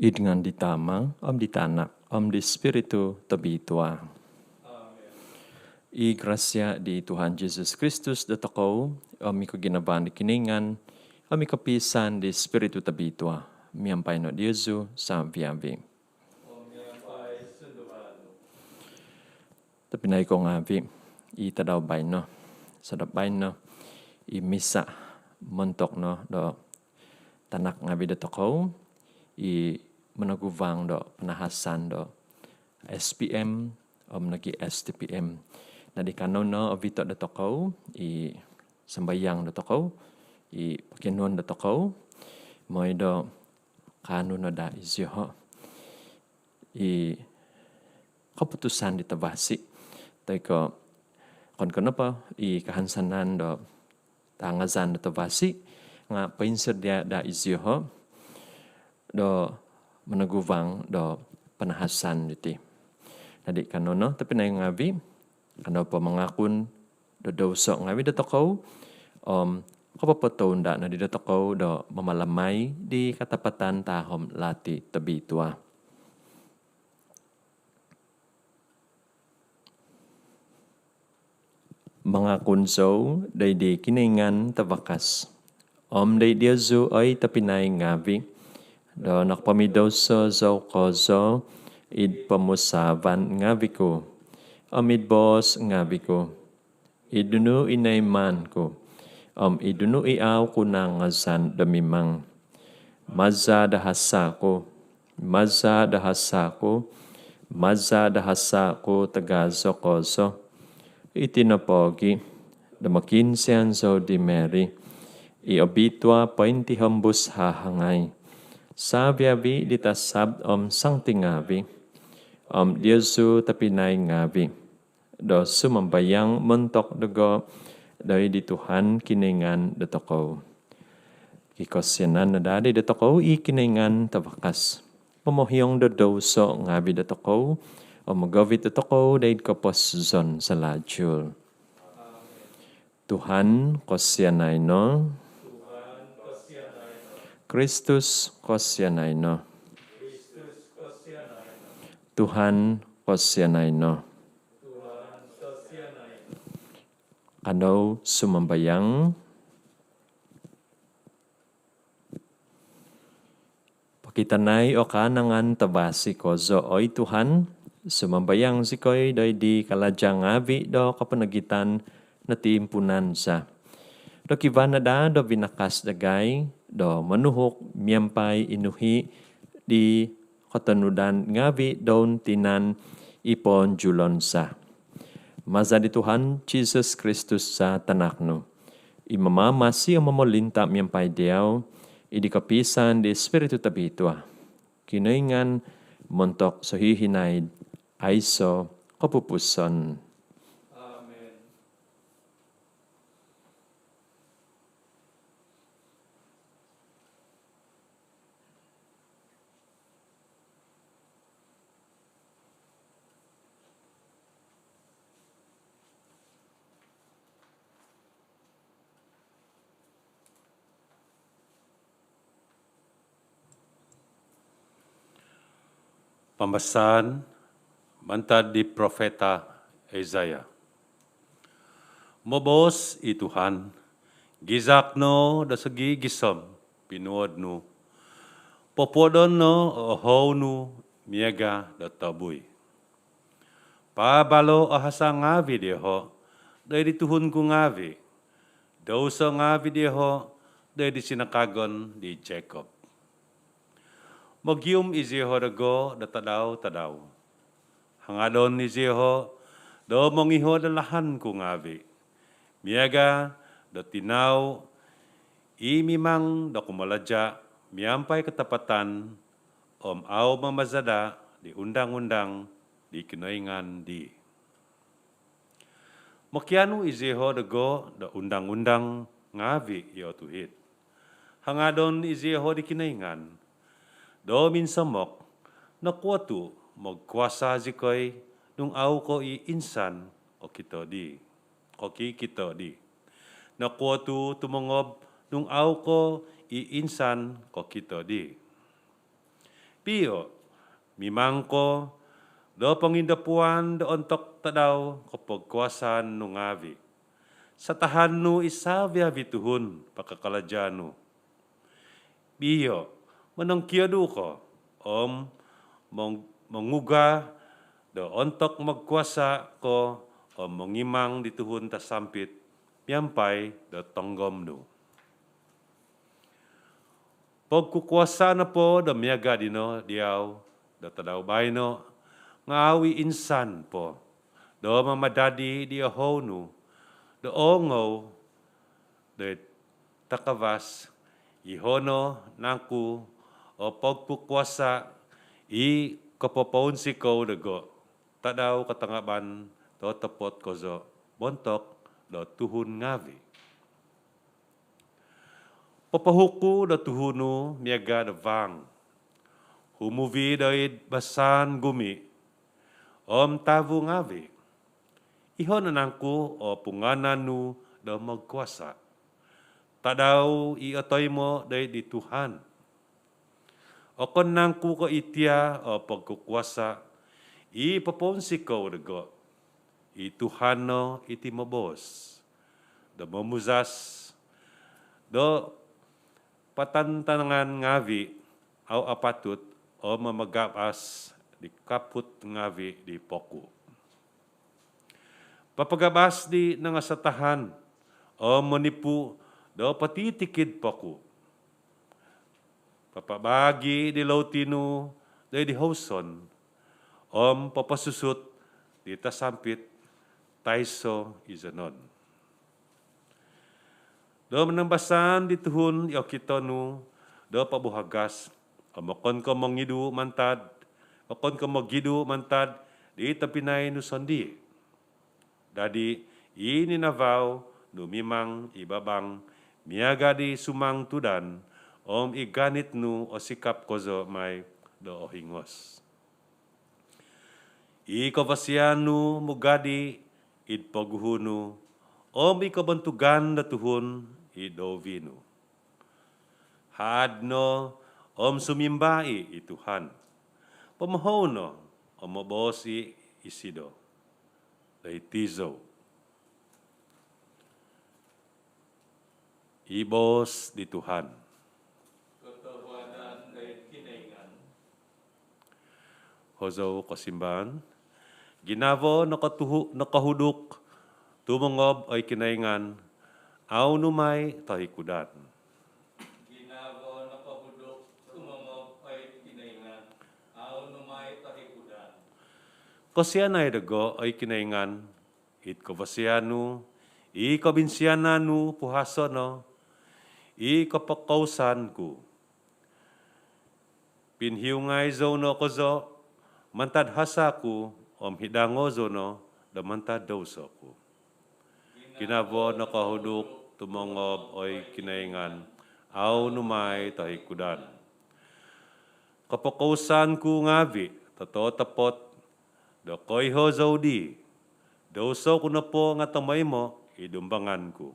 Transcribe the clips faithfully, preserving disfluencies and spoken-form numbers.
Id ngaan di Tama, om di Tanak, om di Spiritu Tobitua. I grasia di Tuhan Jesus Kristus dotokou, om i koginavaan di Kinoingan, om i kopiisaan di Spiritu Tobitua, miampai no diozu savi-avi. Tobpinai ko ngaavi, i tadau baino, sodop baino, i misa montok no do tanak ngaavi dotokou, i monoguvang do panahasan do S P M om nogi S T P M. Nah, di kanou no ovito dotokou i sambayang dotokou, i pokionuon dotokou, mooi do kaanu no daa iziho i koputusan di tavasi, toi ko okon ko nopo i kahansanan do tangazan do tavasi, nga poinsodia daa iziho do monoguvang do panahasan diti. Jadi kanou no tobpinai ngaavi, kanou po mangakun do douso ngaavi dotokou, om kopopotounda nodi dotokou do mamalamai di katapatan tahom lati tobitua. Mangakun zou doid di Kinoingan Tavakas, om doid diozu oi tobpinai ngaavi, do nokopomidouso zou kozo id pomusaavan ngaavi ku, om id boos ngaavi ku, id nunu i noiman ku, om id nunu i au ku nangazan do mimang. Maza do hasa ku, maza do hasa ku, maza do hasa ku tagazo kozo. Iti nopo gi, do mokiinsian zou di Mary i obitua pointihombus hahangai, savi-avi di tasab om santi ngaavi, om diozu tobpinai ngaavi, do sumambayang montok dogo doid di Tuhan Kinoingan dotokou. Kikosianan no daa dotokou i Kinoingan Tavakas, momohiong do douso ngaavi dotokou, om mogovit dotokou doid koposizon salajul. Tuhan, kosianai no. Kristus, kosianai no. Tuhan, kosianai no. Kanou sumambayang. Pokitanai o kaanangan tavasi kozo, oi Tuhan, sumambayang zikoi doid di kalaja ngaavi do koponogitan notimpuunan za, do kivaa no daa do vinakas dagai do monuhuk miampai inuhi di kotonudan ngaavi doun tinan i poonjulon za. Maza di Tuhan Jesus Kristus za Tanak nu, i mamamasi om momolinta miampai diau, id di kopiisaan di Spiritu Tobitua, Kinoingan montok sohihinaid aiso kopupuson. Amen. Pambasaan mantad di Profeta Isaiah. Moboos i Tuhan, "Gizak no do sogigisom pinuod nu, popuodon no o ohou nu miaga do tobui. Paabalo o hasa ngaavi dioho doid di tuhun ku ngaavi, douso ngaavi dioho doid di sinakagon di Jacob." Mogium izioho dogo do tadau-tadau. Hangadon izioho do mongiho do lahan ku ngaavi, miaga do tinau i mimang do kumalaja miampai katapatan, om au mamazada di undang-undang di Kinoingan dii. Mokianu izioho dogo do undang-undang ngaavi i otuhid. Hangadon izioho di Kinoingan do minsomok, "Nokuo tu mogkuasa zikoi nung au ko i insan kokito dii, kokikito dii? Nokuo tu tumongob nung au ko i insan kokito dii?" Pio, mimang ko do pongindapuan do ontok tadau kopogkuasaan nu ngaavi'. Satahan nu i savi-avi' tuhun pakakalaja' nu. Pio, monongkiodu ko om mong-, monguga do ontok mogkuasa' ko om mongimang di tuhun tasampit miampai do tonggom nu. Pogkukuasa' nopo do miaga' dino diau do tadau baino' nga' au i' insan po do mamadadi di ohou nu do oongou do i takavas. Iho' no nangku o pogkukuasa' i kopopounsikou dogo' tadau katangaban totopot kozo' montok do tuhun ngaavi'. Popohuku do tuhun nu miaga' do vaang, humuvi' do id basaan gumi' om tavu' ngaavi'. Iho' no nangku o pungaanan nu do mogkuasa', tadau i otoimo' do id di Tuhan? Okon nangku ko' itia' o pogkukuasa' i popounsikou dogo'? I Tuhan no iti moboos do momuzas do patantangan ngaavi' au apatut om mamagabas di kaput ngaavi' di poku'. Papagabas di nangasatahan om monipu' do potitikid poku'. Papabaagi' di louti nu do id di houson om poposusut di tasampit taiso' izonon. Do manambasaan di tuhun i okito nu do pobuhagas om okon ko' mongidu' mantad, okon ko' mogidu' mantad di tobpinai nu sondii'. Dadi i ninavau nu mimang i babang miaga' di sumang tudan om i ganit nu osikap kozo' mai do ohingos. I kavasian nu mugadi id poguhu' nu om i kobontugan do tuhun id douvi' nu. Haad no om sumimba i' i Tuhan. Pomohou no om moboos i' isido do iti zou. I boos di Tuhan. Kotohuadan doid Kinoingan. Hozou kosimbaan. Ginavo nokotuhu-, nokohuduk tumongob oi Kinoingan, au nu mai tohikudan. Ginavo nokohuduk tumongob oi Kinoingan, au nu mai tohikudan. Kosianai dogo oi Kinoingan, id kavasian nu, i kobinsianan nu puhaso' no i kopokousan ku. Pinhiungai zou no kozo mantad hasa' ku, om hidango zou no do mantad douso' ku. Ginavo nokohuduk tumongob oi Kinoingan, au nu mai tohikudan. Kopokousan ku ngaavi' tototopot do koiho zou dii, douso' ku nopo nga' tomoimo id dumbangan ku.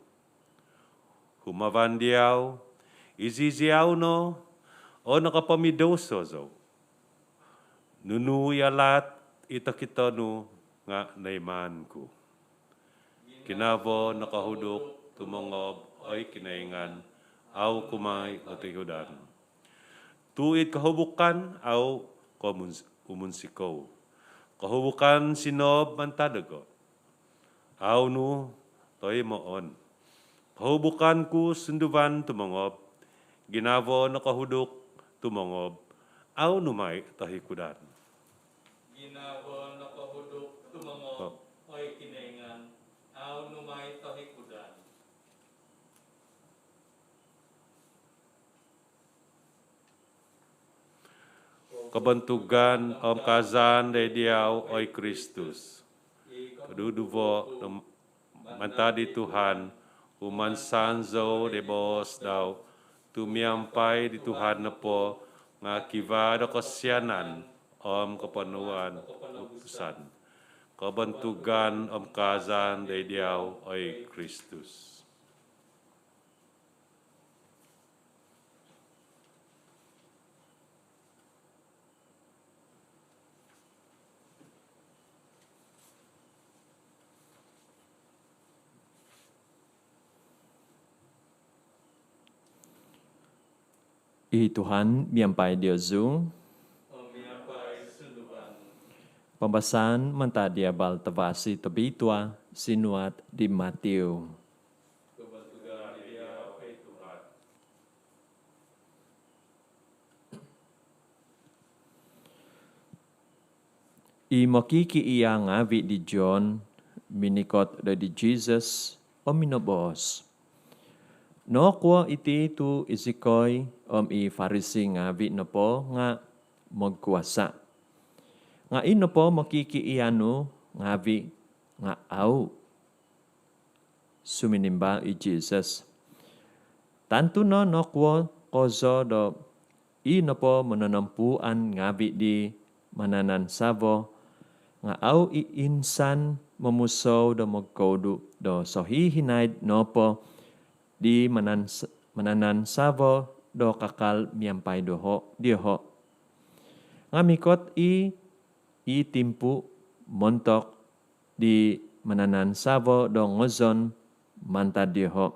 Humavan diau, iziziau no o nokopomidouso' zou. Nunu i alaat i tokito nu nga' noimaan ku. Ginavo nokohuduk tumongob oi Kinoingan, au ku mai tohikudan. Tu' id kohubukan au ko' mun-, umunsikou. Kohubukan sinoob mantad dogo, au nu toimoon. Kohubukan ku sunduvan tumongob. Ginavo nokohuduk tumongob, au nu mai tohikudan. Ginavo nokohuduk tumongob oi Kinoingan, au nu mai tohikudan. Kobontugan om kaazaan doid diau oi Kristus. Koduduvo mantad di Tuhan, humansan zou di boos dau, tu' miampai di Tuhan nopo nga' kivaa do kosianan om koponuan kopupusan. Kobontugan om kaazaan doid diau oi Kristus. I Tuhan miampai diozu. Pambasaan mantad di Abal Tavasi Tobitua sinuat di Matiu. I mokikiia ngaavi di John minikot doid di Jesus om minoboos, "Nokuo iti tu izikoi om i Farisi ngaavi nopo nga mogkuasa, nga i nopo mokikiia nu ngaavi nga au?" Suminimbal i Jesus, "Tantu no nokuo kozo do i nopo mononompuan ngaavi di mananan savo nga au i insan momusou do mogkoudu do sohihinaid nopo di manan-, mananan savo do kakal miampai doho, dioho. Nga mikot i, i timpu montok di mananan savo do ngozon mantad dioho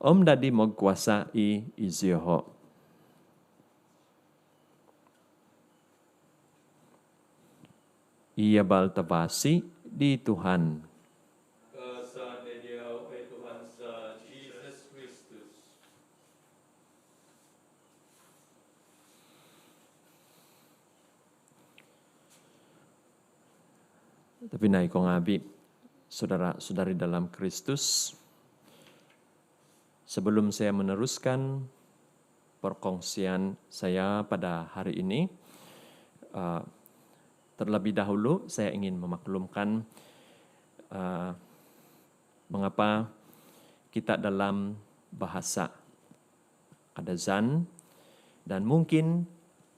om dadi mogkuasa i izioho." I Abal Tavasi di Tuhan. Tobpinai ko ngaavi, saudara-saudari dalam Kristus, sebelum saya meneruskan perkongsian saya pada hari ini, eh, terlebih dahulu saya ingin memaklumkan, eh, mengapa kita dalam bahasa Kadazan, dan mungkin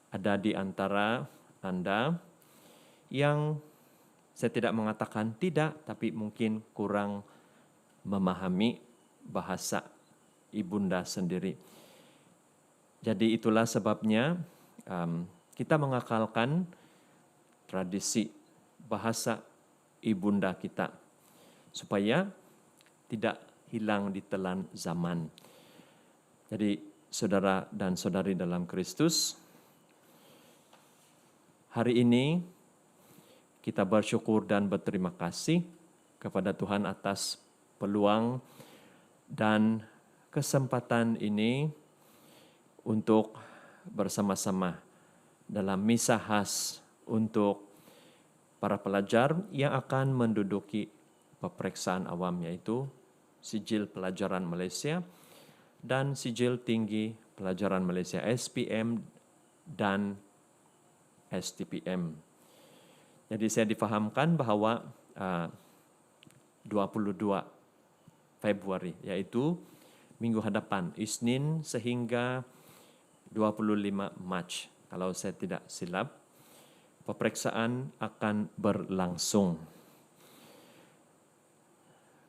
ada di antara anda yang, saya tidak mengatakan tidak, tapi mungkin kurang memahami bahasa ibunda sendiri. Jadi itulah sebabnya, em, kita mengakalkan tradisi bahasa ibunda kita supaya tidak hilang ditelan zaman. Jadi, saudara dan saudari dalam Kristus, hari ini kita bersyukur dan berterima kasih kepada Tuhan atas peluang dan kesempatan ini untuk bersama-sama dalam misa khas untuk para pelajar yang akan menduduki peperiksaan awam, yaitu Sijil Pelajaran Malaysia dan Sijil Tinggi Pelajaran Malaysia, S P M dan S T P M. Jadi, saya difahamkan bahawa, ah, dua puluh dua Februari, iaitu minggu hadapan, Isnin sehingga dua puluh lima Mac, kalau saya tidak silap, peperiksaan akan berlangsung.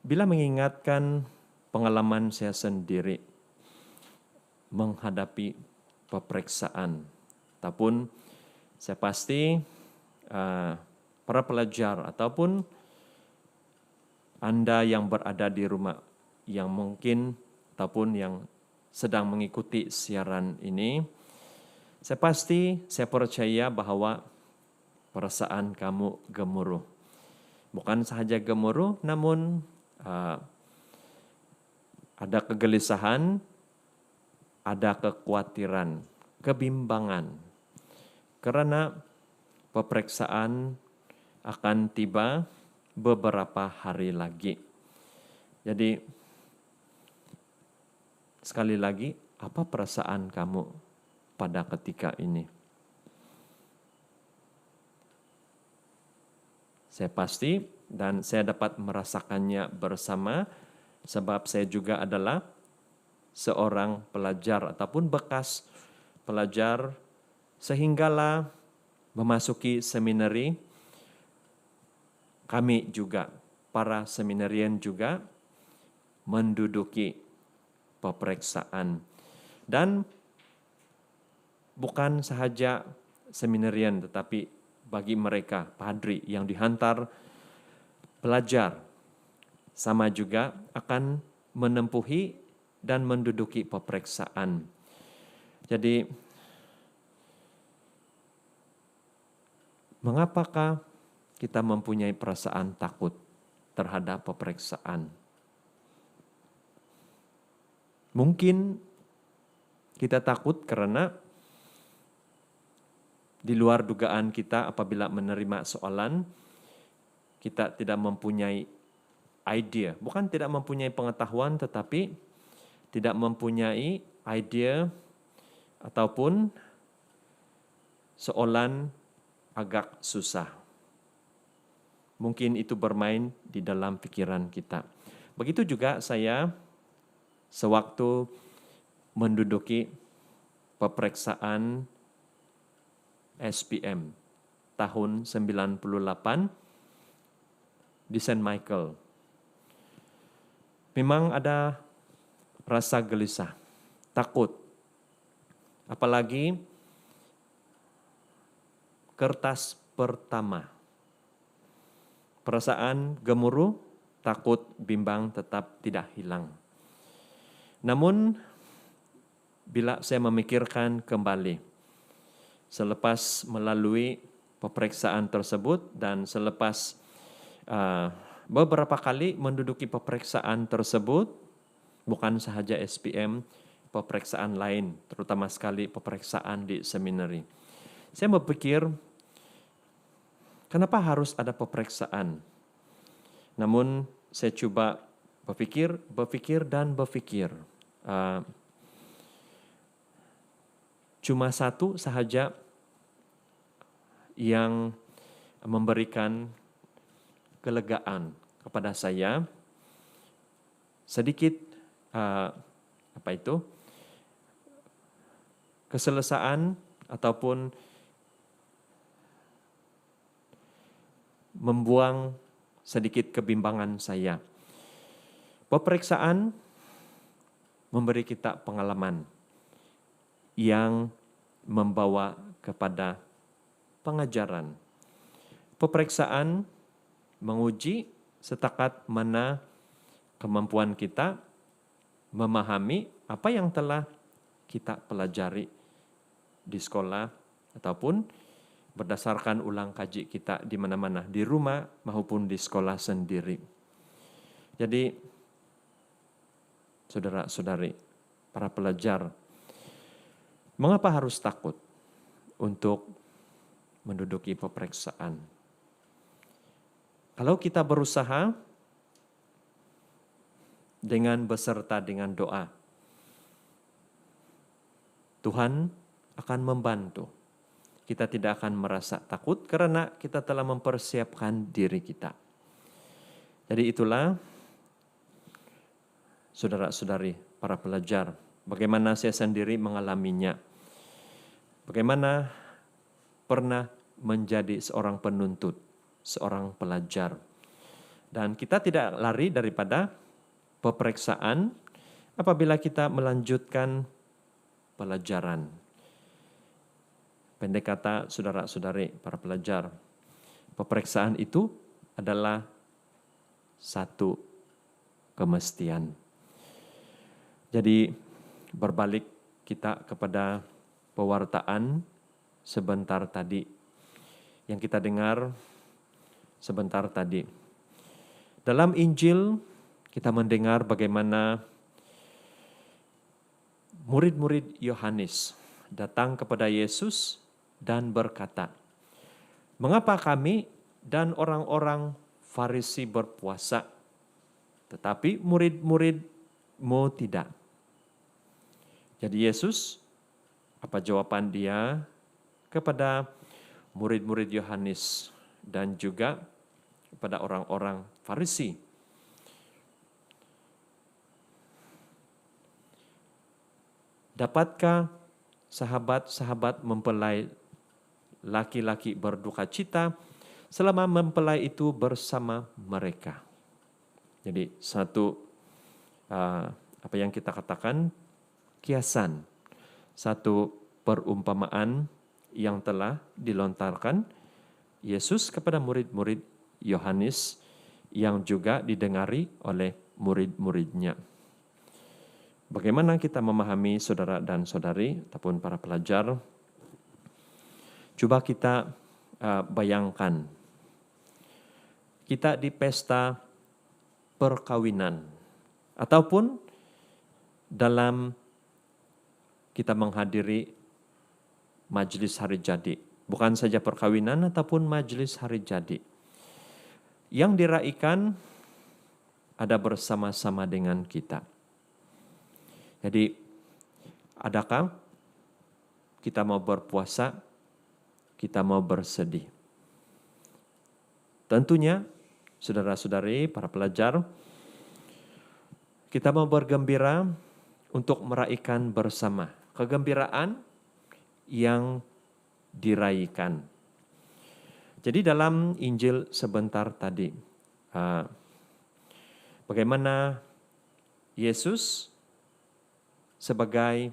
Bila mengingatkan pengalaman saya sendiri menghadapi peperiksaan, ataupun saya pasti, ah, para pelajar ataupun anda yang berada di rumah yang mungkin ataupun yang sedang mengikuti siaran ini, saya pasti, saya percaya bahawa perasaan kamu gemuruh. Bukan sahaja gemuruh, namun, ah, ada kegelisahan, ada kekhawatiran, kebimbangan, kerana peperiksaan akan tiba beberapa hari lagi. Jadi, sekali lagi, apa perasaan kamu pada ketika ini? Saya pasti dan saya dapat merasakannya bersama, sebab saya juga adalah seorang pelajar ataupun bekas pelajar, sehinggalah memasuki seminari, kami juga, para seminarian juga menduduki peperiksaan. Dan bukan sahaja seminarian, tetapi bagi mereka, padri yang dihantar belajar, sama juga akan menempuhi dan menduduki peperiksaan. Jadi, mengapakah kita mempunyai perasaan takut terhadap peperiksaan? Mungkin kita takut kerana di luar dugaan kita apabila menerima soalan, kita tidak mempunyai idea. Bukan tidak mempunyai pengetahuan, tetapi tidak mempunyai idea ataupun soalan agak susah. Mungkin itu bermain di dalam fikiran kita. Begitu juga saya sewaktu menduduki peperiksaan S P M tahun sembilan puluh lapan di Saint Michael. Memang ada rasa gelisah, takut. Apalagi kertas pertama. Perasaan gemuruh, takut, bimbang tetap tidak hilang. Namun, bila saya memikirkan kembali, selepas melalui peperiksaan tersebut dan selepas, uh, beberapa kali menduduki peperiksaan tersebut, bukan sahaja S P M, peperiksaan lain, terutama sekali peperiksaan di seminari. Saya berpikir, kenapa harus ada peperiksaan? Namun, saya cuba berpikir, berpikir, dan berpikir. Uh, cuma satu sahaja yang memberikan kelegaan kepada saya, sedikit, uh, apa itu, keselesaan ataupun membuang sedikit kebimbangan saya. Peperiksaan memberi kita pengalaman yang membawa kepada pengajaran. Peperiksaan menguji setakat mana kemampuan kita memahami apa yang telah kita pelajari di sekolah ataupun berdasarkan ulang kaji kita di mana-mana, di rumah maupun di sekolah sendiri. Jadi, saudara-saudari, para pelajar, mengapa harus takut untuk menduduki peperiksaan? Kalau kita berusaha dengan beserta dengan doa, Tuhan akan membantu. Kita tidak akan merasa takut kerana kita telah mempersiapkan diri kita. Jadi itulah, saudara-saudari, para pelajar, bagaimana saya sendiri mengalaminya. Bagaimana pernah menjadi seorang penuntut, seorang pelajar. Dan kita tidak lari daripada peperiksaan apabila kita melanjutkan pelajaran. Pendek kata, saudara-saudari, para pelajar, peperiksaan itu adalah satu kemestian. Jadi, berbalik kita kepada pewartaan sebentar tadi, yang kita dengar sebentar tadi. Dalam Injil, kita mendengar bagaimana murid-murid Yohanes datang kepada Yesus dan berkata, "Mengapa kami dan orang-orang Farisi berpuasa, tetapi murid-murid-Mu tidak?" Jadi Yesus, apa jawapan Dia kepada murid-murid Yohanes dan juga kepada orang-orang Farisi? Dapatkah sahabat-sahabat mempelai laki-laki berduka cita selama mempelai itu bersama mereka? Jadi, satu, ah, apa yang kita katakan, kiasan, satu perumpamaan yang telah dilontarkan Yesus kepada murid-murid Yohanes yang juga didengari oleh murid-murid-Nya. Bagaimana kita memahami saudara dan saudari ataupun para pelajar? Cuba kita, uh, bayangkan, kita di pesta perkawinan ataupun dalam kita menghadiri majlis hari jadi. Bukan saja perkawinan ataupun majlis hari jadi. Yang diraikan ada bersama-sama dengan kita. Jadi, adakah kita mau berpuasa, kita mau bersedih? Tentunya, saudara-saudari, para pelajar, kita mau bergembira untuk meraikan bersama kegembiraan yang diraikan. Jadi, dalam Injil sebentar tadi, uh, bagaimana Yesus sebagai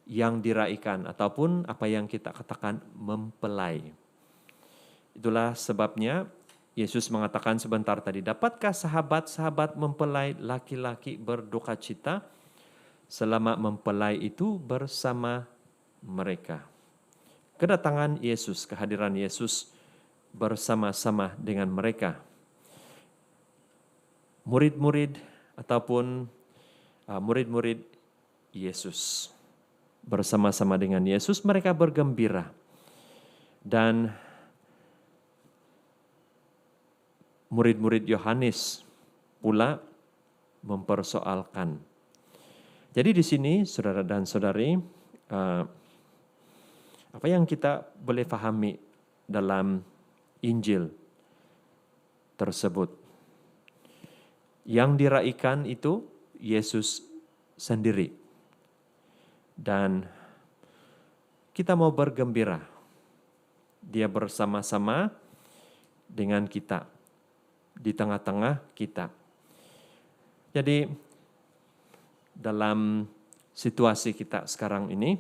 yang diraikan ataupun apa yang kita katakan mempelai. Itulah sebabnya Yesus mengatakan sebentar tadi, "Dapatkah sahabat-sahabat mempelai laki-laki berduka cita selama mempelai itu bersama mereka?" Kedatangan Yesus, kehadiran Yesus bersama-sama dengan mereka. Murid-murid ataupun, uh, murid-murid Yesus. Bersama-sama dengan Yesus, mereka bergembira. Dan murid-murid Yohanes pula mempersoalkan. Jadi, di sini, saudara dan saudari, uh, apa yang kita boleh fahami dalam Injil tersebut? Yang diraikan itu Yesus sendiri. Dan kita mau bergembira. Dia bersama-sama dengan kita, di tengah-tengah kita. Jadi, dalam situasi kita sekarang ini,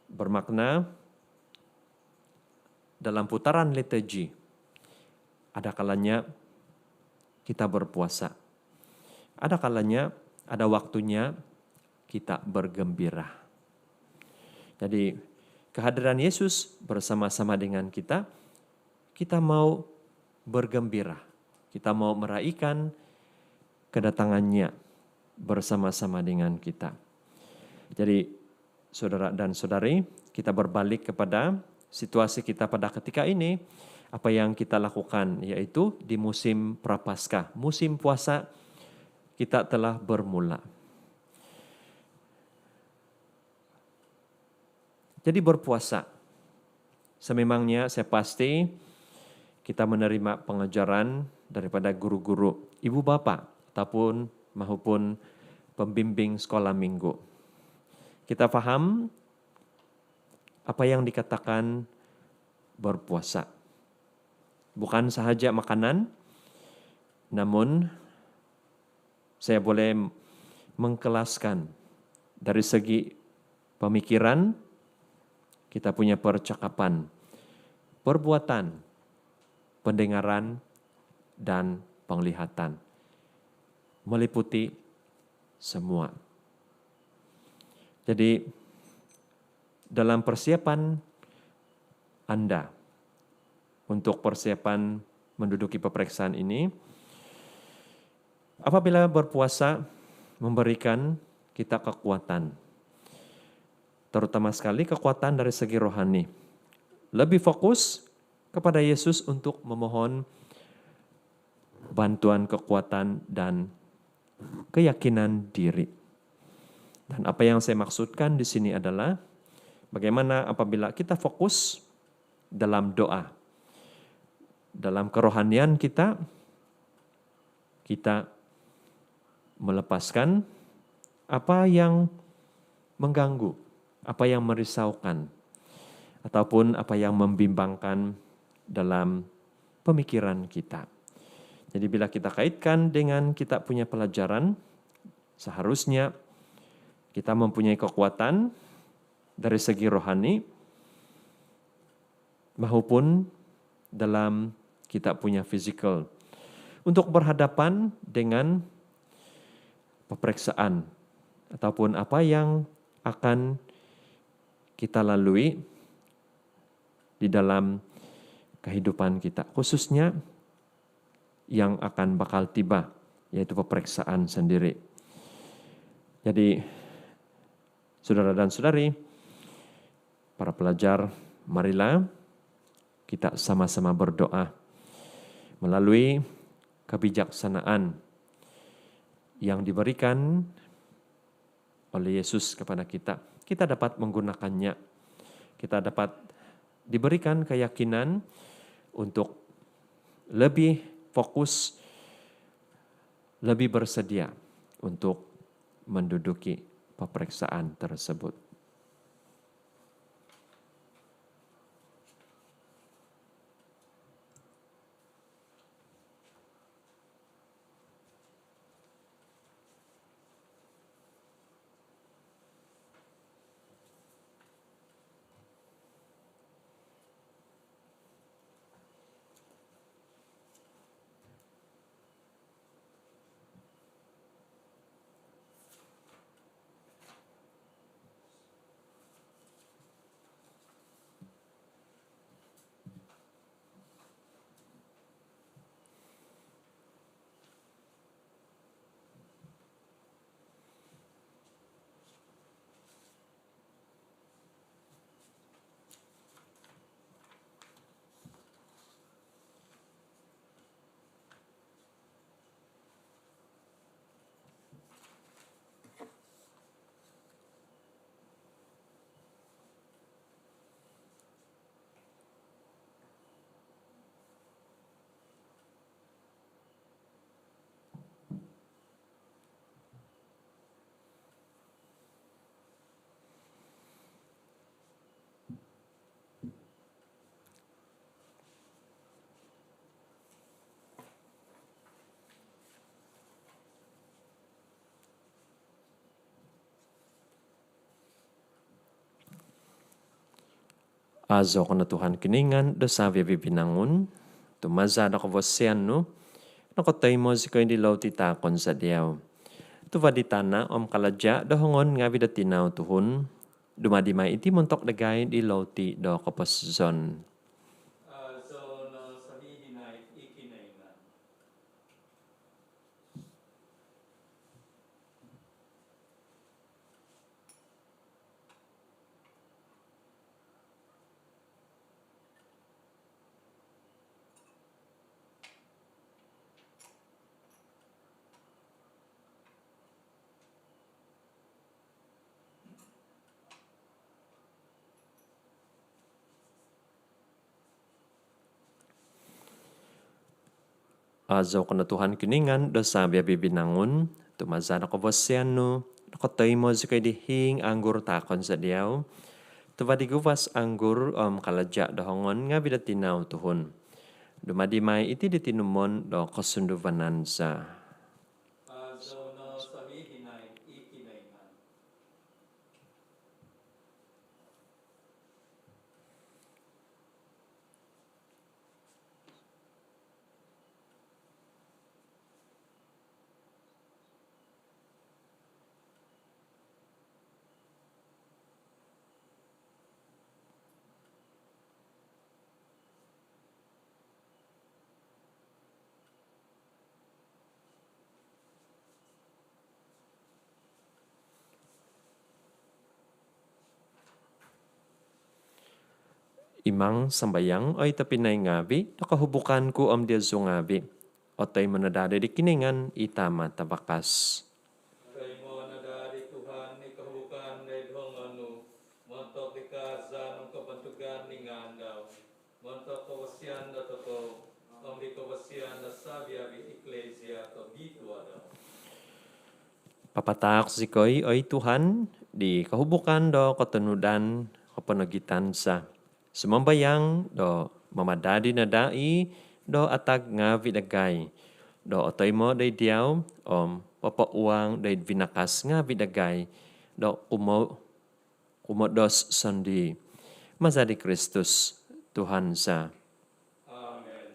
bermakna dalam putaran liturgi, ada kalanya kita berpuasa. Ada kalanya, ada waktunya kita bergembira. Jadi, kehadiran Yesus bersama-sama dengan kita, kita mau bergembira. Kita mau meraihkan kedatangannya bersama-sama dengan kita. Jadi, saudara dan saudari, kita berbalik kepada situasi kita pada ketika ini, apa yang kita lakukan, yaitu di musim Prapaskah, musim puasa kita telah bermula. Jadi, berpuasa, sememangnya saya pasti kita menerima pengajaran daripada guru-guru, ibu bapa, ataupun mahupun pembimbing sekolah minggu. Kita faham apa yang dikatakan berpuasa. Bukan sahaja makanan, namun saya boleh mengkelaskan dari segi pemikiran, kita punya percakapan, perbuatan, pendengaran, dan penglihatan. Meliputi semua. Jadi, dalam persiapan anda untuk persiapan menduduki peperiksaan ini, apabila berpuasa memberikan kita kekuatan, terutama sekali kekuatan dari segi rohani, lebih fokus kepada Yesus untuk memohon bantuan kekuatan dan keyakinan diri. Dan apa yang saya maksudkan di sini adalah bagaimana apabila kita fokus dalam doa, dalam kerohanian kita, kita melepaskan apa yang mengganggu, apa yang merisaukan, ataupun apa yang membimbangkan dalam pemikiran kita. Jadi, bila kita kaitkan dengan kita punya pelajaran, seharusnya kita mempunyai kekuatan dari segi rohani maupun dalam kita punya fizikal untuk berhadapan dengan peperiksaan, ataupun apa yang akan kita lalui di dalam kehidupan kita, khususnya yang akan bakal tiba, yaitu peperiksaan sendiri. Jadi, saudara dan saudari, para pelajar, marilah kita sama-sama berdoa melalui kebijaksanaan yang diberikan oleh Yesus kepada kita, kita dapat menggunakannya. Kita dapat diberikan keyakinan untuk lebih fokus, lebih bersedia untuk menduduki peperiksaan tersebut. Azo ko no Tuhan Kinoingan do savi-avi binangun, tu maza do kavasian nu nokotoimo zikoi di louti taakon za diau. Tuva di tana om kalaja do hongon ngavi do tinau tuhun, dumadi mai iti montok dagai di louti do koposizon. Azo no savi-avi binangun i Kinoingan. Azo ko no Tuhan Kinoingan do savi-avi binangun, tu maza do kavasian nu nokotoimo zikoi di hiing anggur taakon za diau. Tuva di guvas anggur om kalaja do hongon ngavi do tinau tuhun, dumadi mai iti di tinumon do kosunduvanan za. Azo no savi-avi binangun i Kinoingan. Imang sambayang, oi tobpinai ngavi, do kohubukan ku om diozu ngavi otoimo no daa di Kinoingan i Tama Tavakas. Otoimo no daa di Tuhan i kohubukan doid hongon nu, montok di kaazaan om kabantugan di ngaan dau, montok kavasian dotokou om di kavasian do savi-avi Eklesia tobitua dau. Papataak zikoi, oi Tuhan, di kohubukan do kotonudan koponogitan za, sumambayang do mamadadi no daa i do atag ngavi dagai do otoimo doid diau om papauang doid vinakas ngavi dagai do kumo- kumodos sondii. Maza di Kristus Tuhan za. Amen.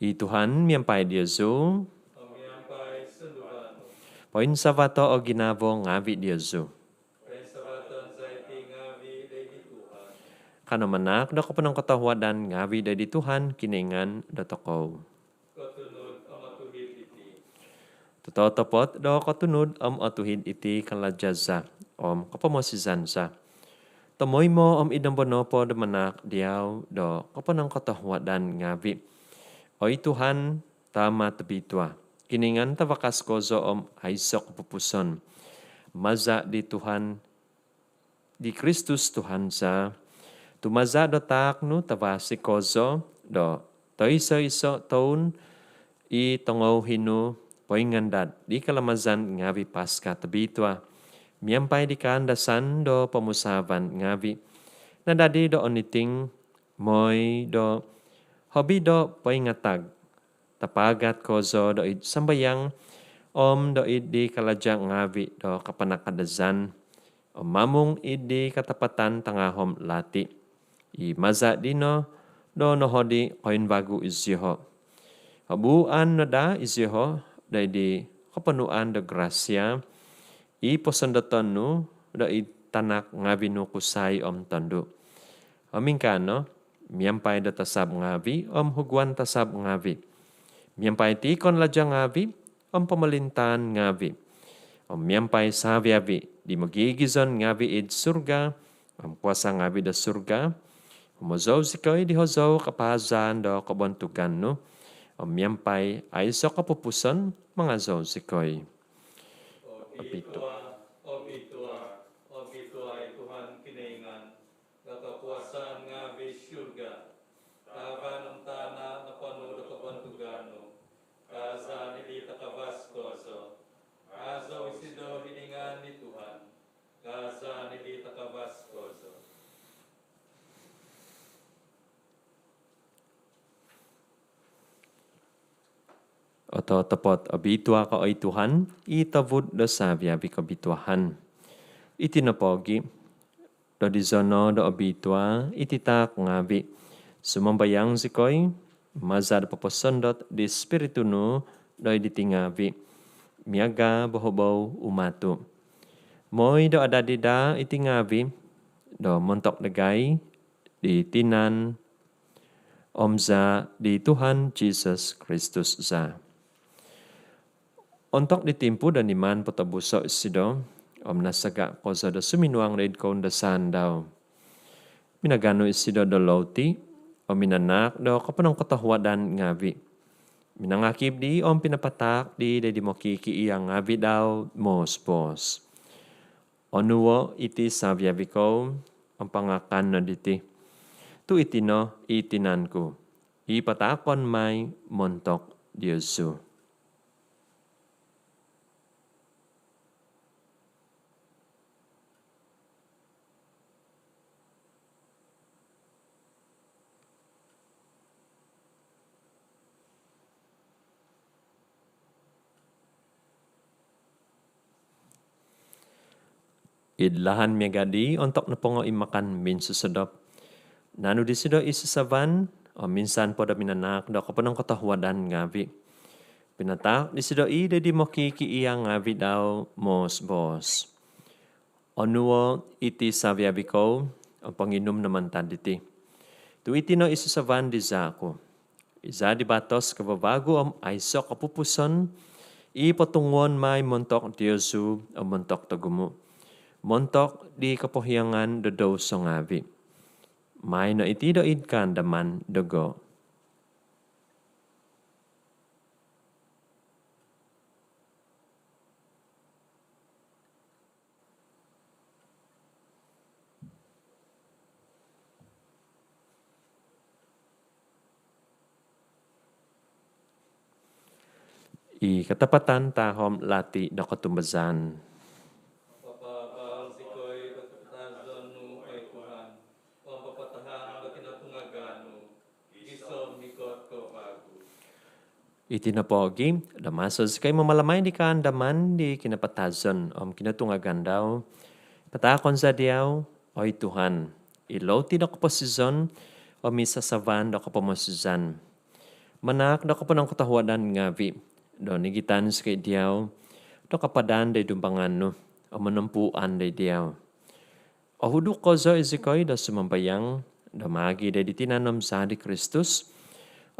I Tuhan miampai diozu. Om miampai sunduvan nu. Poinsavato' o ginavo ngaavi' diozu. Poinsavaton za iti ngaavi' doid di Tuhan. Kano manaak do koponongkotohuadan ngaavi' doid di Tuhan Kinoingan dotokou. Kotunud om otuhid iti. Tototopot do kotunud om otuhid iti kalaja' za om kopomosizan za. Tomoimo om id nombo nopo do manaak diau do koponongkotohuadan ngaavi'. Oi Tuhan, Tama' tobitua, Kinoingan tavakas kozo om aiso' kopupuson. Maza' di Tuhan, di Kristus Tuhan za, tu' maza' do taak nu tavasi kozo do toiso-iso' toun i tongouhi nu poingandad di kalamazan ngaavi' Paska tobitua miampai di kaandasan do pomusaavan ngaavi' nadadi do oniting moi do hobi do poingatag, tapaagat kozo do id sambayang om do id di kalaja' ngaavi' do kapanakadazan om mamung id di katapatan tangahom lati'. I maza' dino do nohodi koimbagu iziho'. Obuuan no daa iziho' do id di koponuan do grasia i posondoton nu do id tanak ngaavi' nu kusai om tondu'. Om ingkaa no, miampai do tasab ngaavi' om huguan tasab ngaavi', miampai tiikon laja' ngaavi' om pomolintaan ngaavi' om miampai savi-avi' di mogigizon ngaavi' id surga om kuasa' ngaavi' do surga, humozou zikoi di hozou kapaazan do kobontugan nu om miampai aiso' kopupuson mangazou zikoi. Obitua, obitua, obitua i Tuhan Kinoingan do kokuasaan ngaavi'. Surga, tavan om tana' noponu' do kobontugan nu. Kaazaan id di takavas kozo. Azou isido hiningan di Tuhan. Kaazaan id di takavas kozo. Ototopot obitua ko oi Tuhan, i tovud do savi-avi kobituaan. Iti nopogi' do dizono do obitua iti taak ngaavi', sumambayang zikoi, maza' do poposondot di Spiritu nu do id diti ngaavi', miaga' bohobou umatu', moi do adadi daa iti ngaavi' do montok dagai di tinan om zaa' di Tuhan Jisus Kristus za. Ontok di timpu do niman potobuso' isido om nasaga' kozo do suminuang do id koundasaan dau, minaganu isido do louti om minanaak do koponongkotohuadan ngaavi', minangakib dii om pinapataak dii do id di mokikiia' ngaavi' dau, moos-boos: Onuo' iti savi-avi kou om pangakan no diti, tu' iti no i tinan ku i pataakon mai montok diozu. Id lahan miaga' dii, ontok nopongo i makan minsosodop, naanu disido i sasavan om insan po do minanaak do koponongkotohuadan ngaavi', pinataak disido i' do id di mokikiia' ngaavi' dau, moos-boos: Onuo' iti savi-avi kou om ponginum no mantad diti, tu' iti no i sasavan di zaa' ku, i zaa' di batos kavavagu om aiso' kopupuson, i potunguon mai montok diozu om montok togumu', montok di kopohiangan do douso ngaavi'. Maai no iti do id kaandaman dogo. I katapatan tahom lati' do kotumbazaan. Papaabal zikoi do kapatazon nu, oi Tuhan, om papatahang do kinotungagan nu, gisom mikot ko vagu. Iti nopogi', do maso zikoi mamalamai di kaandaman di kinapatazon om kinotungagan dau, pataakon za diau, oi Tuhan, i louti do koposizon om i sasavan do kopomosizan. Manaak do koponongkotohuadan ngaavi', do nigitan zikoi diau do kapadan do id dumbangan nu om monompuan do id Diau. Ohuduk kozo izikoi do sumambayang do maagi do id tinan om zaa di Kristus,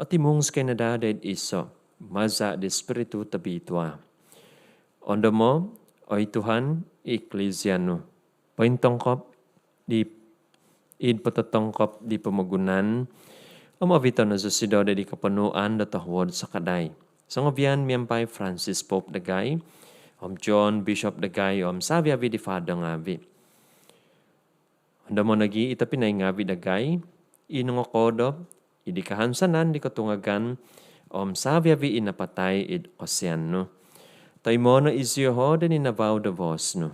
otimung zikoi no daa do id iso maza di Spiritu Tobitua. Ondomo, oi Tuhan, i Eklizia nu pointongkop di, id pototongkop di pomogunan om ovito no zosido do id koponuan do tohuod sakadai songovian miampai Francis Pope dagai om John Bishop dagai om savi-avi di fado ngavi. Ondomo nogi i tobpinai ngavi dagai i nongokoodop id kahansanan di kotungagan om savi-avi i napatai id kosianan nu. Toimo no izioho do ninavau do vos nu.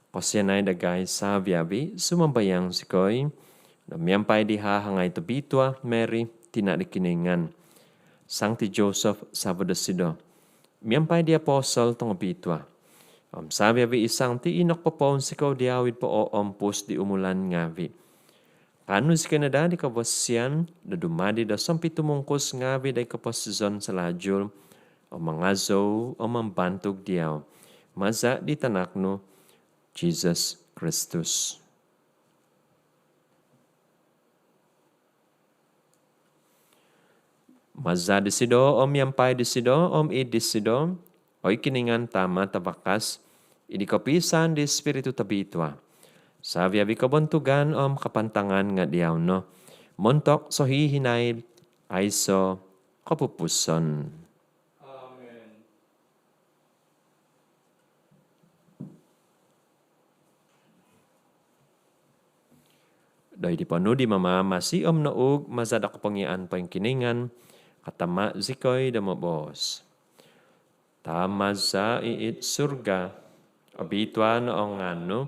Kosianai dagai savi-avi, sumambayang zikoi do miampai di hahangai tobitua Mary, tina di Kinoingan, Sangti Joseph savo dosido, miampai di apostol tongobitua om savi-avi i sangti i nokopopounsikou Diau id pooompus di umulan ngavi, kaanu zikoi no daa di kavasian do dumadi do sompitumungkus ngavi do id koposizon salajul om mangazou om mambantug Diau maza di Tanak nu, Jesus Kristus. Maza disido, om miampai disido, om id disido, oi Kinoingan Tama Tavakas, id kopiisaan di Spiritu Tobitua, savi-avi kobontugan om kapantangan nga Diau no, montok sohihinaid aiso kopupuson. Amen. Doid di ponuu di Mamamasi om nouug maza do kopongiaan poingkinoingan, katama zikoi do moboos: Tama za i id surga, obitua no o ngaan nu,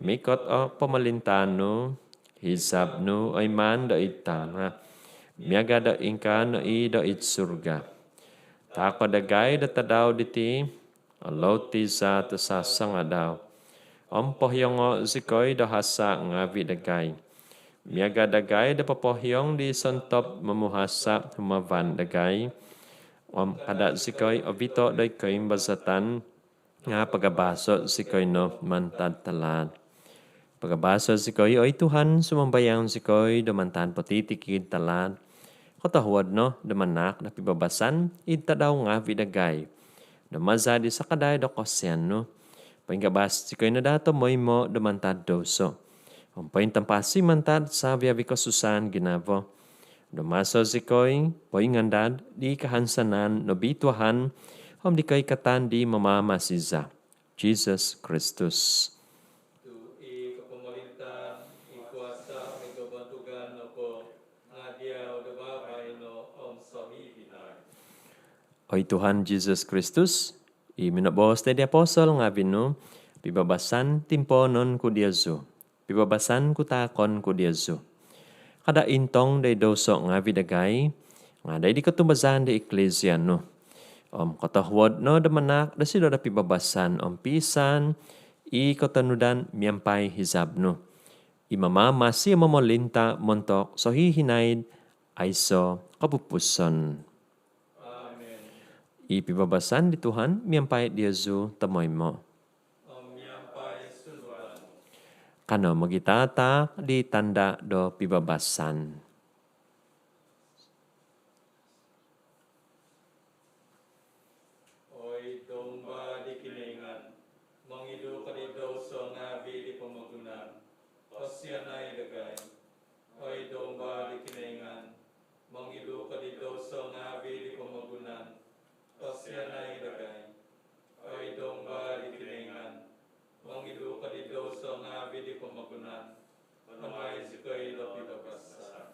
mikot o pomolintaan nu, hizab nu oimaan do id tana miaga do ingkaa no i do id surga. Taako dagai do tadau diti o loti za tosasangadau, om pohiongo zikoi do hasa ngavi dagai miaga dagai do popohiong di sontob momuhasa humavan dagai, om kada zikoi ovito doid koimbazatan, nga pagabaso zikoi no mantad talaat. Pagabaso zikoi, oi Tuhan, sumambayang zikoi, do mantad potitikid talaat. Kotohuod no do manaak do pibabasan id tadau ngavi dagai, do maza di sakadai do kosianan nu, poinggabas zikoi no daa tomoimo do mantad douso, om pointampasi mantad savi-avi kosusaan ginavo, do maso zikoi poingandad di kahansanan nobituahan om di koikatan di Mamamasi za, Jesus Kristus. Tu i kopomolintaan, i kuasa, i kobontugan nopo nga Diau do baino om sohihinaid. Oi Tuhan Jesus Kristus, i minoboos doid di apostol ngavi nu: Pibabasan timpoonon ku diozu, pibabasan ku taakon ku diozu. Kada intong doid douso ngavi dagai, nga doid di kotumbazaan di Eklizia nu. Om kotohuod no do manaak dosido do pibabasan om piisaan i kotonudan miampai hizab nu, i mamamasi om momolinta montok sohihinaid aiso kopupuson. Amen. I pibabasan di Tuhan miampai diozu tomoimo. Om miampai sunduan nu. Kanou mogitataak di tanda do pibabasan. Oi Domba di Kinoingan, mongidu ko di douso ngavi di pomogunan, kosianai dagai. Oi Domba di Kinoingan, mongidu ko di douso ngavi di pomogunan, kosianai dagai. Oi Domba di Kinoingan, mongidu ko di douso ngavi di pomogunan, amai zikoi do pibabasan.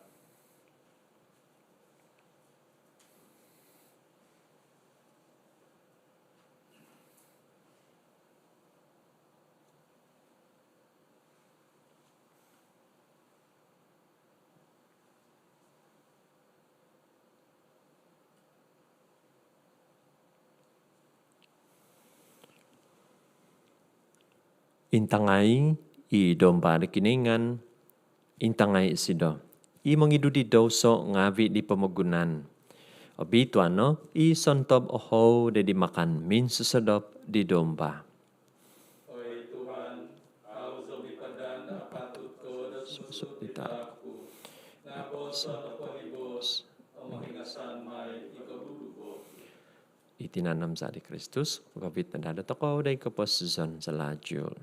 Intangai i Domba di Kinoingan, intangai isido, i mongidu di douso ngavi di pomogunan. Obituanan no i sontob ohou di makan minsosodop di Domba. Oi Tuhan, au zou mipadan do apatut ko do susut di taap ku, nga' booson no po i boos om ohingasan mai i koduduvo ku. I tinan om zaa di Kristus pogovit no daa dotokou doid koposizon sohajul.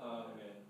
Amen.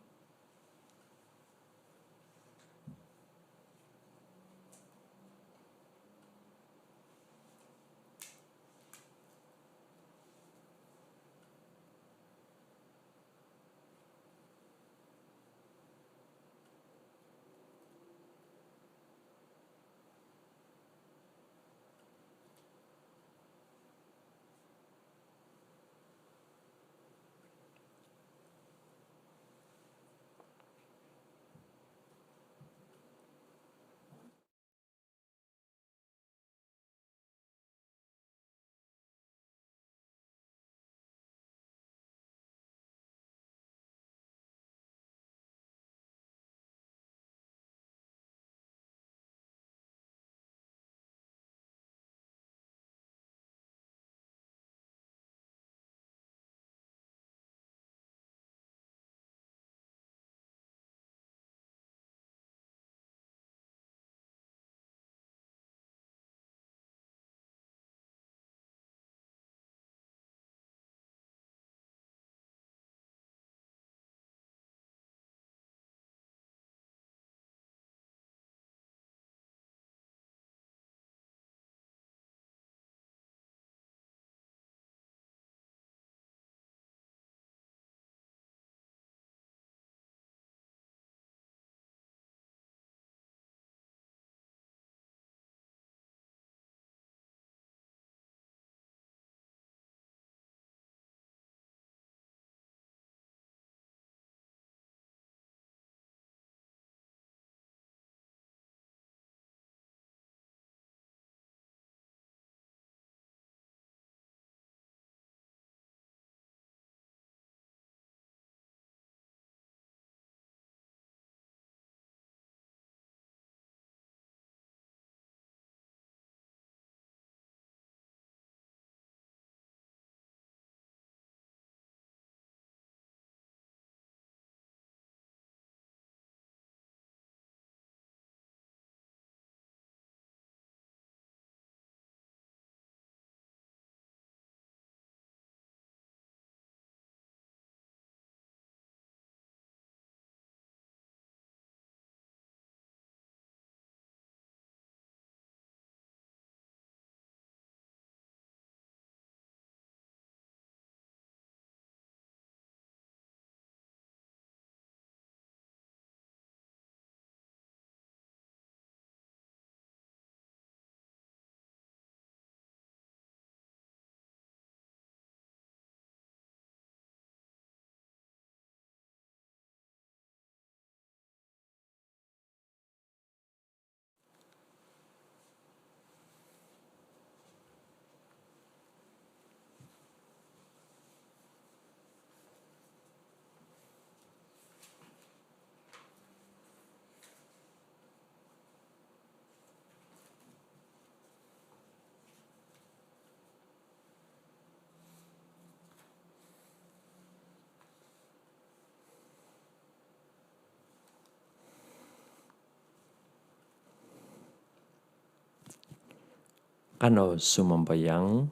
Kanou sumambayang.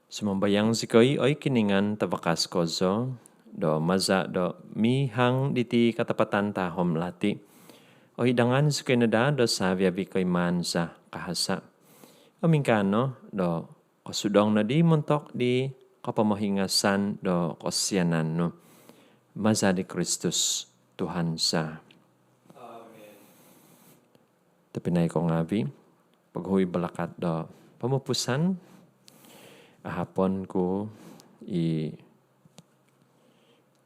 Sumambayang zikoi, oi Kinoingan Tavakas kozo, do maza' do mihang diti katapatan tahom lati', oidangan zikoi no daa do savi-avi' koimaan za kahasa', om ingkaa no do kosudong nodi montok di kopomohingasan do kosianan nu. Maza' di Kristus Tuhan za. Amen. Tobpinai ko ngaavi', poguhui balakat do pomupusan, ahapon ku i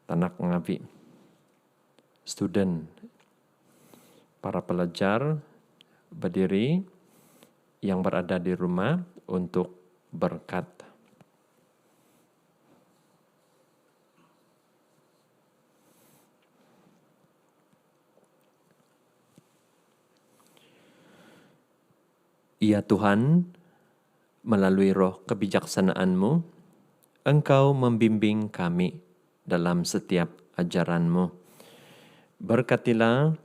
tanak ngaavi', student, para pelajar, berdiri yang berada di rumah untuk berkat. Ya Tuhan, melalui roh kebijaksanaan-Mu, Engkau membimbing kami dalam setiap ajaran-Mu. Berkatilah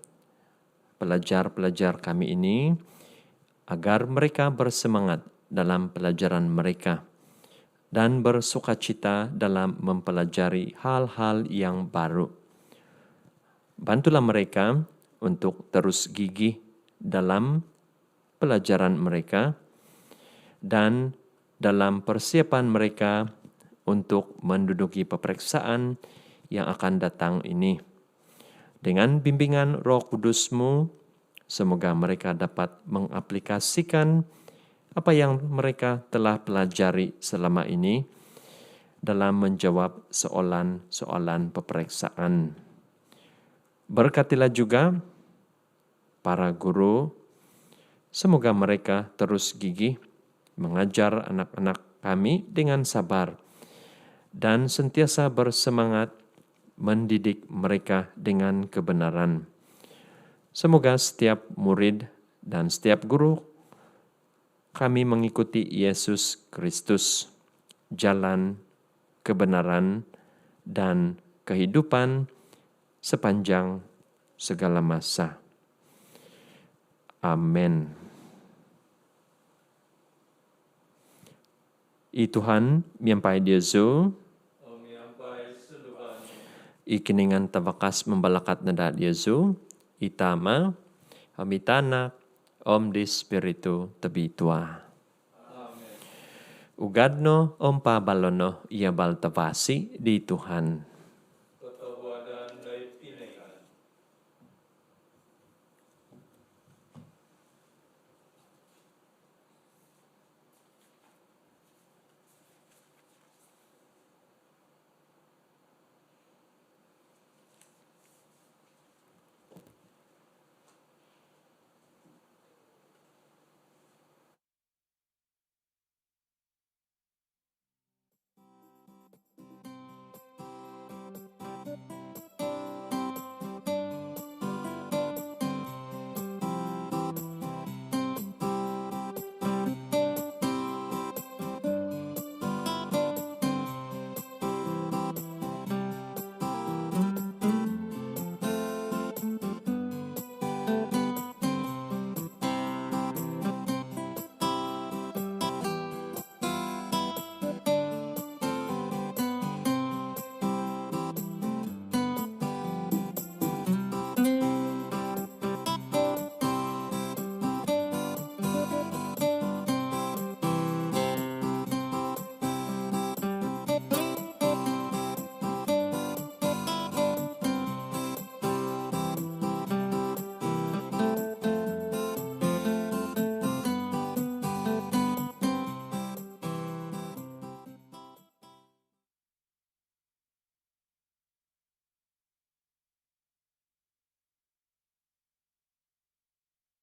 pelajar-pelajar kami ini, agar mereka bersemangat dalam pelajaran mereka dan bersukacita dalam mempelajari hal-hal yang baru. Bantulah mereka untuk terus gigih dalam pelajaran mereka dan dalam persiapan mereka untuk menduduki peperiksaan yang akan datang ini. Dengan bimbingan Roh Kudus-Mu, semoga mereka dapat mengaplikasikan apa yang mereka telah pelajari selama ini dalam menjawab soalan-soalan peperiksaan. Berkatilah juga para guru, semoga mereka terus gigih mengajar anak-anak kami dengan sabar dan sentiasa bersemangat mendidik mereka dengan kebenaran. Semoga setiap murid dan setiap guru kami mengikuti Yesus Kristus, jalan, kebenaran, dan kehidupan sepanjang segala masa. Amin. I Tuhan miampai diozu. I Kinoingan Tavakas mambalakat no daa diozu, i Tama, om i Tanak, om di Spiritu Tobitua. Ugad no om paabalo no i abal tavasi di Tuhan.